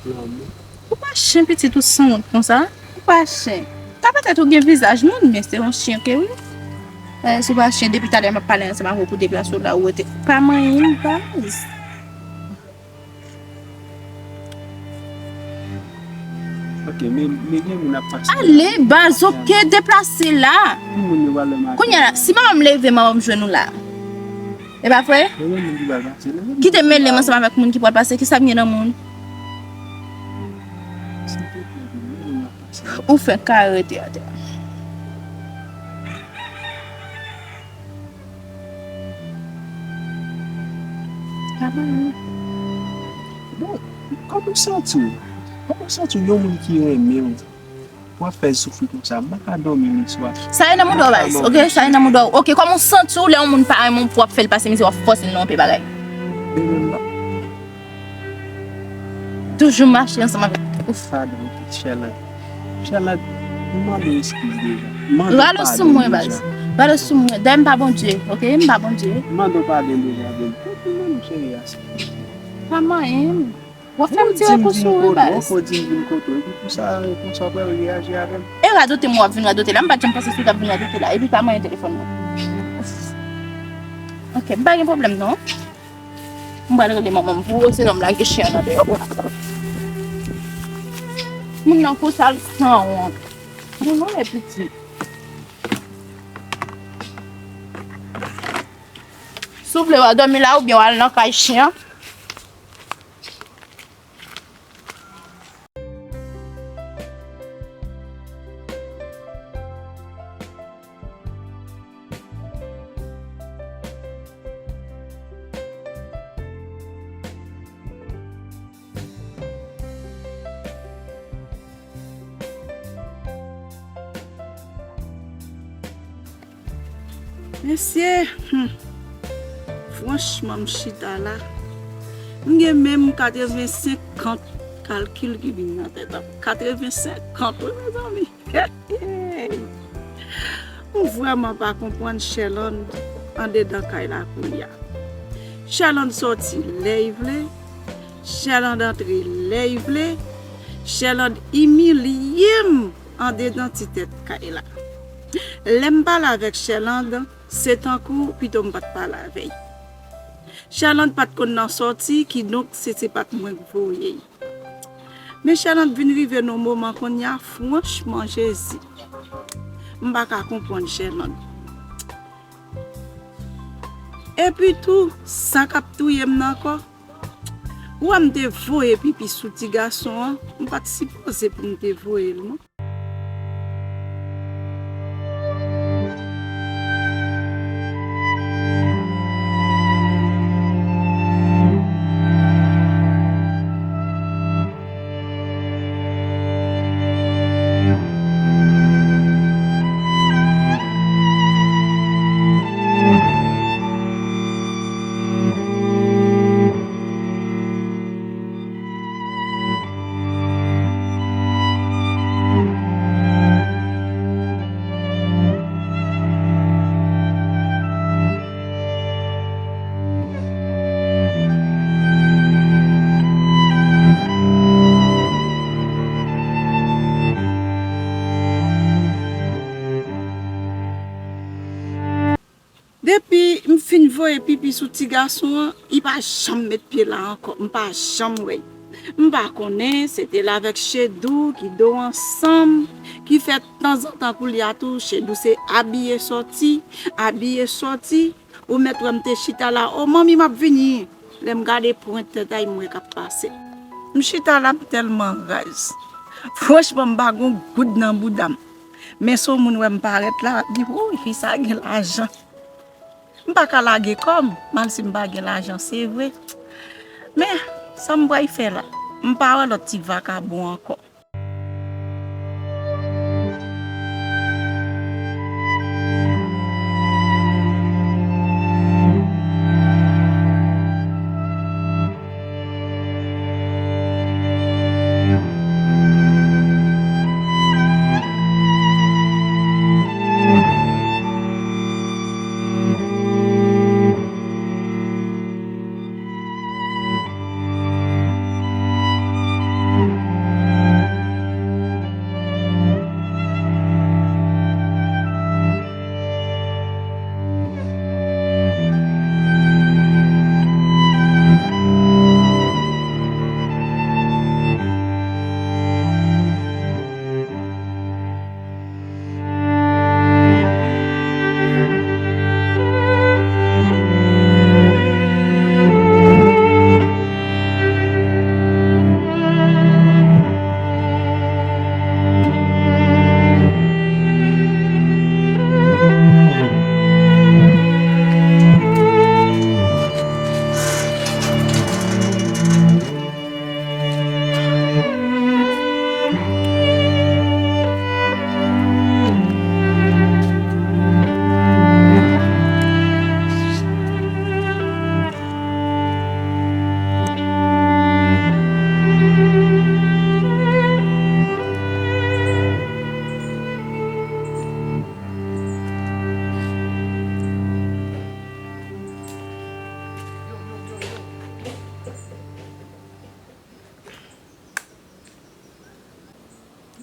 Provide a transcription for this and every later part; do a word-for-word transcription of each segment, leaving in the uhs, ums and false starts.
Ou pa chen pitit ou sanwont konsa. Ou pa chen. Ka petèt ou gen vizaj moun, men se yon chen ke wi. Eh, si w pa chen, depi talè m ap pale ansanm avè w pou deplase w la, ou rete pa manyen m baz. Ok, men, men gen moun ap pase la. Ale, baz, ok, deplase la. Ki moun yo pale maten? Kounye a la, si manman m leve, manman m jwenn ou la. E pa vre? Men gen moun ki pral pase la. Kite mele m ansanm avèk moun ki pral pase, ki sa m gen nan moun? Ou fenk ka rete atè. Bon, kòman w santi w? Kòman w santi w yon moun ki renmen w, w ap fè l soufri konsa? M pa ka dòmi neswa. Sa e nan mouda w, baz, ok? Sa e nan mouda w. Ok, kòman w santi w lè yon moun pa renmen w pou w ap fè l pase mizè, w ap fòse l nan yon pye bagay? Bebe m pa. Toujou mache ansanm avèk. Ouf. Padon, Chèlande. Chèlande, m mande w eskiz deja. M mande w padon deja. Rale sou mwen, baz. Rale sou mwen. Dayè m pa Bondye, ok? M pa Bondye. M mande w padon deja, bebe. Kote mwen, cheri a? Pa manyen m. W ap fè m tire kou sou ou, baz. Ou di m vin kote w, epi pou sa, konsa w pral reyaji avè m. E radote m w ap vin radote la. M pa t janm panse si w t ap vin radote la. Epi pa manyen telefòn mwen. Ok, m pa gen pwoblèm, non. M pral rele manman m pou ou, sinon m lage chen an nan deyò. Moun nan konsa l sanwont. Moun nan e piti. Si w vle w al dòmi la oubyen w al nan kay chen an. Mesye, hmm, franchman, m chita la. M gen menm katrevensenk kalkil ki vin nan tèt mwen. Katrevensenk, wi, mezanmi. M vrèman pa konprann Chèlande andedan kay la kounye a. Chèlande sòti lè l vle, Chèlande antre lè l vle, Chèlande imilye m andedan ti tèt kay la. Lè m pale avèk Chèlande, se tankou pito m pa t pale avè l. Chèlande pa t konn nan sòti, kidonk se, se pa t mwen k voye l. Men Chèlande vin rive nan moman kounye a, franchman, Jezi, m pa ka konprann Chèlande. Epi tou, sa k ap touye m nan ankò, ou wè m te voye pipi sou ti gason an, m pa t sipoze pou m te voye l, non. Depi m fin voye pipi sou ti gason an, li pa janm met pye la ankò. M pa janm wè l. M pa konnen, se te l avèk Chedou ki do ansanm, ki fè tanzantan koulye a tou, Chedou se abiye sòti, abiye sòti. Ou mèt wè m te chita la, o manmi, m ap vini. Lè m gade pwent tèt a, m wè k ap pase. M chita la, m tèlman raz. Franchman, m pa gon goud nan bouda m. Men si yon moun wè m parèt la, l ap di, "Wouy, fi sa gen lajan." M pa ka lage kò m, menm si m pa gen lajan, se vre. Men, sa m pral fè la? M pa wè lòt ti vakabon ankò.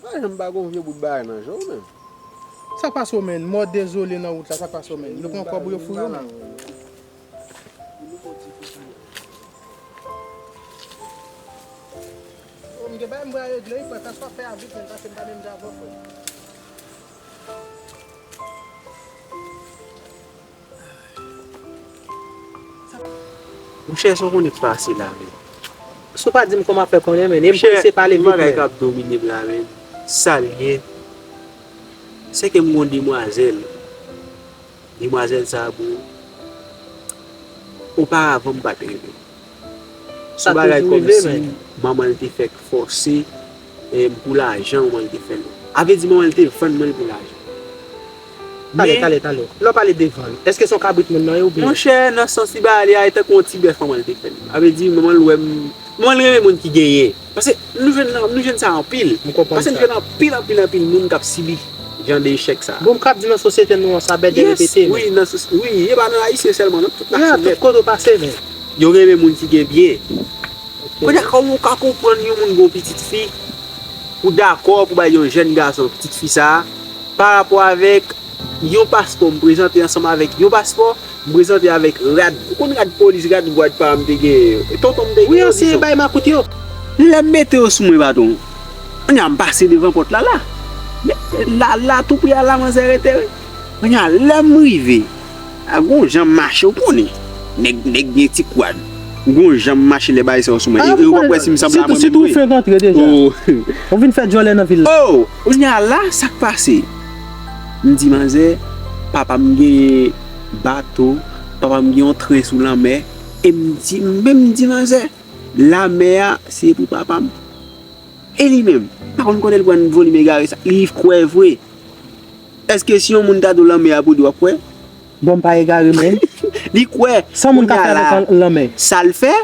Pa janm pa gon vye bout bagay nan je w menm. Sa k pase w, menn? Mò dezole nan wout la, sa k pase w, menn? Nou pran kòb ou yo foure w, menn? O, m gen bagay m pral regle wi, frè. Fè sa w fè a vit, menn, paske m pa menm jan avè w, frè. Monchè, sa w konnen k pase la, menn? Si w pa di m kòman w ap fè konnen, menn, e m prese pale vit, menn. Monchè, yon bagay k ap domine m la, menn. Sa l ye? Se ke m gon demwazèl. Demwazèl sa a, bro, oparavan m pa t renmen. Se yon bagay kòmsi manman l te fèk fòse, e, m pou lajan, manman l te fè l. A vle di, manman l te vann mwen l pou lajan. Talè, talè, talè. Lè w pale de vann, èske se yon kabrit moun nan ye oubyen? Monchè, nan sans li ba li a, e tankou yon ti bèf manman l te fè l. A vle di, manman l wè m, manman l renmen moun ki genyen. Paske nou jwenn nan, nou jwenn sa anpil. M konprann sa. Paske nou jwenn anpil, anpil, anpil moun k ap sibi jan de echèk sa a. Bon, m k ap di nan sosyete nou an, sa bèt de repete, wi, nan sosyete, wi, e pa nan Ayisyen sèlman, nan tout nasyon nèt. Tout kote w pase, men. Yo renmen moun ki gen byen. Ok. Kounye a, kòman w ka konprann yon moun gen yon pitit fi, ou dakò pou bay yon jèn gason pitit fi sa a, pa rapò avèk yon paspò m prezante ansanm avèk yon paspò, m prezante avèk rad. Ou konn rad polis, rad gwad pa m te genyen yo? E tonton m te genyen yo, dizon. Wi, anseye bay makout yo. Lè m mete yo sou mwen, patwon, kounye a m pase devan pòt la la. Men la, la, tou pre a la manzè rete, wi. Kounye a, lè m rive, a gon jan m mache, ou konnen. Nèg, nèg gen ti kwad. Gon jan m mache lè bagay sa yo sou mwen. E, e ou pap wè si m sanble a mwen menm vre. Sitou ou fenk antre deja. Oh. Ou vin fè djòlè nan vil la. Oh! Kounye a la, sa k pase? M di manzè, papa m gen bato, papa m gen yon tren sou lanmè, e m di, m menm di manzè, lanmè a, se pou papa m. E li menm, m pa konn konnen l pran volim egare sa, li kwè vre. Èske si yon moun ta di w lanmè a pou di w, w ap kwè? Bon, m pa egare, men. Li kwè. San moun ka fè avèk lanmè. Sa l fè?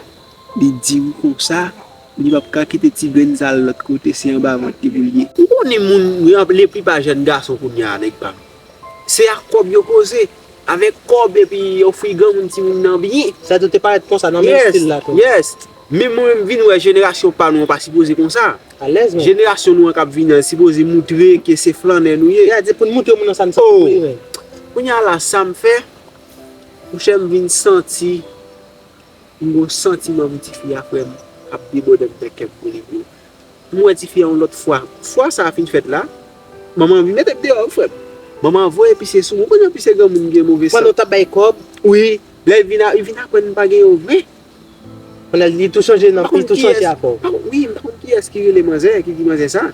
Li di m konsa, li p ap ka kite ti grenn sa l lòt kote, se anba vant li pou l ye. Ou konnen moun, leplipa jèn gason kounye a, nèg pa m. Se ak kòb yo koze, avèk kòb epi ofri granmoun timoun nan byen. Sa tou te parèt konsa nan menm estil la tou. Yes, yes. Men mwen menm vin wè jenerasyon pa nou an pa sipoze konsa. Alèz menm. Jenerasyon nou an k ap vini an sipoze moutre ke se flannè nou ye. Ya di pou n moutre moun nan sa n santi pou li menm. Kounye a la, sa m fè, monchè, m vin santi M gon santiman pou tifi a, frè m, ap debòde anndan kè m pou li, bro. M wè tifi a yon lòt fwa. Fwa sa a fin fèt la, manman an vin mete m deyò, wi, frè m. Manman an voye pise sou mwen. Ou konnen pise granmoun gen move san. Pandan w t ap bay kòb? Wi. Lè l vin a, li vin aprann m pa gen yo vre. Pandan li tou chanje nan, li tou chanje afè w. Pa konn, wi, m pa konn kiyès ki rele manzè, ki di manzè sa.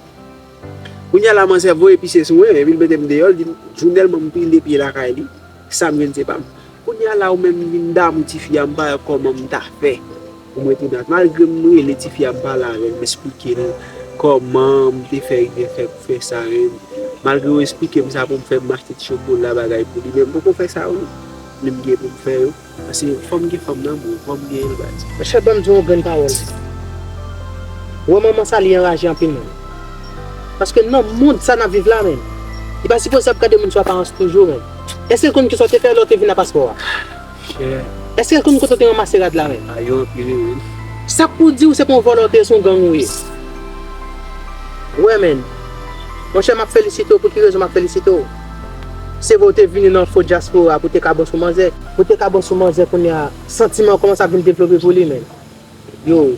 Kounye a la, manzè voye pise sou mwen, epi l mete m deyò, l di m, jounèlman m pile pye lakay li, sa m jwenn se pa m. Kounye a la, ou menm vin damou tifi a, m pa wè kòman m ta fè pou mwen tounen ak. Malgre m rele tifi a, m pale avè l, m esplike l kòman m te fè rive fè, fè sa, men malgre w esplike m sa pou m fè, m achte ti chokola, bagay pou li, men m poko fè sa yo, non. Men m gen pou m fè yo. Paske fò m gen fanm nan, bro, fò m gen l, baz. Monchè, ban m di w yon grenn pawòl. Ou wè manman sa, li anraje anpil, menn. Paske nan mond sa n ap viv la, menn, li pa sipoze ap gade moun sou aparans toujou, menn. Èske l konn kisa w te fè lè w te vin ak paspò a? Chè. Èske l konn kote w te ranmase rad la, menn? A yo anpil, wi, menn. Sa k pou di w se pa yon vòlò w te ye, se yon gang ou ye. Wè, menn. Monchè, m ap felisite w. Pou ki rezon m ap felisite w? Se vre w te vini nan fo dyaspora pou te ka bon sou manzè. Pou te ka bon sou manzè kounye a, santiman kòmanse ap vin devlope pou li, menn. Yo,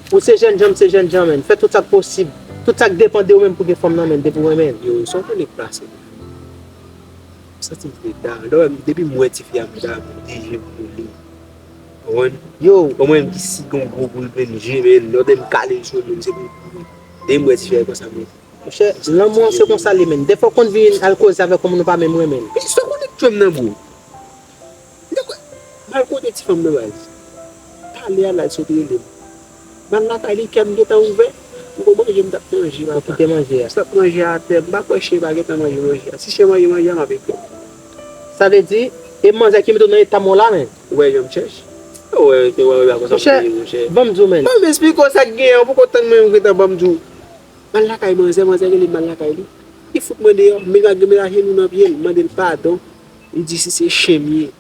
ou se jènjan, m se jènjan, menn. Fè tout sa k posib, tout sa k depann de ou menm pou gen fanm nan, menn, depi w renmen l. Yo, sa w konnen k pase? M santi m vle damou. Lè w wè m, depi m wè tifi a, m damou, de je m pou li. Konprann? Yo. Bon, mwen menm ki si gon gwo boul grenn je, menn, lòt lè m kale l sou mwen, se pou, depi m wè tifi a, e konsa m rete. Monchè, lanmou an se konsa li menm. Dèfwa w konn vin al koze avèk yon moun ou pa menm renmen l. Sa w konnen k tchwe m nan, bro? Nèg, m al kote ti fanm nan, baz. Talè a la, l sot rele m. M al lakay li, kè m gentan ouvè. M gon manje, m t ap manje, papa. Ou kite manje a. M t ap manje atè, m pa kwè chen pa gentan manje manje a. Si chen manje manje a, m ap eklè. Sa vle di, e manzè ki mete w nan eta mò la, menn. Ou wè jan m chèch? Ou wè, ou wè, ou wè, konsa m ye, monchè. Monchè, ban m di w, menn. Ban m esplike w sa k genyen, ou poko tann mwen, ou gentan ban m di w. M al lakay manzè, manzè rele m, m al lakay li. Li fout mwen deyò, m lage, m lage nou nan pye l, m mande l padon. Li di si se chen m ye.